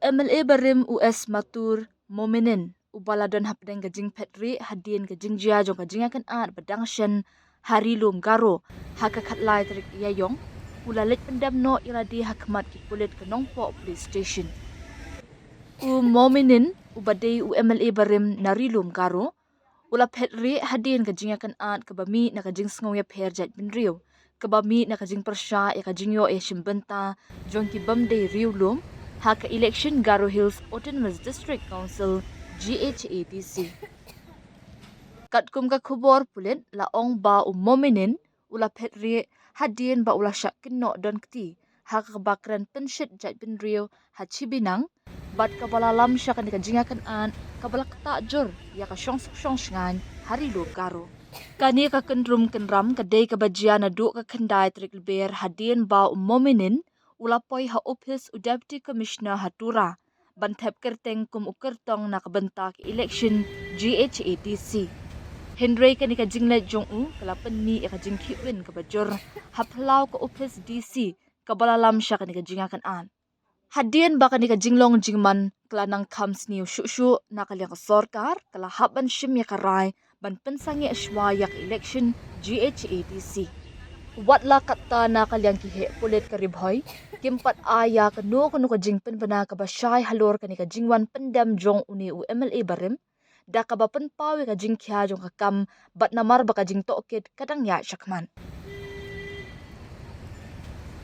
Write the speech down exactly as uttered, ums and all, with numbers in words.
M L A barim u S Matur Mominin, uba la don hapdeng ka jingphet rieh hadien ka jingjia jong ka jingïakynad ba dang shen ha Ri Lum Garo ha ka khatlai tarik Ïaïong, u la leit pyndem noh ïa lade ha khmat ki pulit ka Nongpoh Police Station. U Mominin, uba dei u M L A barim na Ri Lum Garo, u la phet rieh hadien ka jingïakynad kaba mih na ka jingsngew ïapher jaitbynriew, kaba mih na ka jingpyrshah ïa ka jingïoh ïashim bynta jong ki bym dei riewlum ha ka election Garo Hills Autonomous District Council, G H A D C. Katkum ka khubor pulit la ong ba u Mominin u la phet rieh hadien ba u la shah kynnoh don kti ha kaba kren pynshit jaitbynriew ha Chibinang, bad kaba la lam sha kane ka jingïakynad kaba la ktah jur ïa ka shongsuk shongshngaiñ ha Ri Lum Garo. Kane ka kynrum kynram ka dei kaba jia naduh ka khyndai tarik Lber hadien ba u Mominin u la poi ha ophis u Deputy Commissioner ha Tura ban thep kyrteng kum u kyrtong na ka bynta ka election G H A D C. Hynrei kane ka jingleit jong u ka la pynmih ïa ka jingkhih win kaba jur ha phyllaw ka ophis D C kaba la lam sha kane ka jingïakynad. Hadien ba kane ka jinglong jingman ka la nang kham sniew shuh shuh, na ka liang ka sorkar ka la hap ban shim ïa ka rai ban pynsangeh shuwa ïa ka election G H A D C. Wat la katta, na ka liang ki heh pulit ka Ri Bhoi kim pat ai ïa kano kano ka jingpynbna kaba shai halor kane ka jingwan pyndem jong une u M L A barim, da kaba pynpaw ïa ka jingkhia jong ka kam bad namar ba ka jingtohkit ka dang ïaid shakhmat.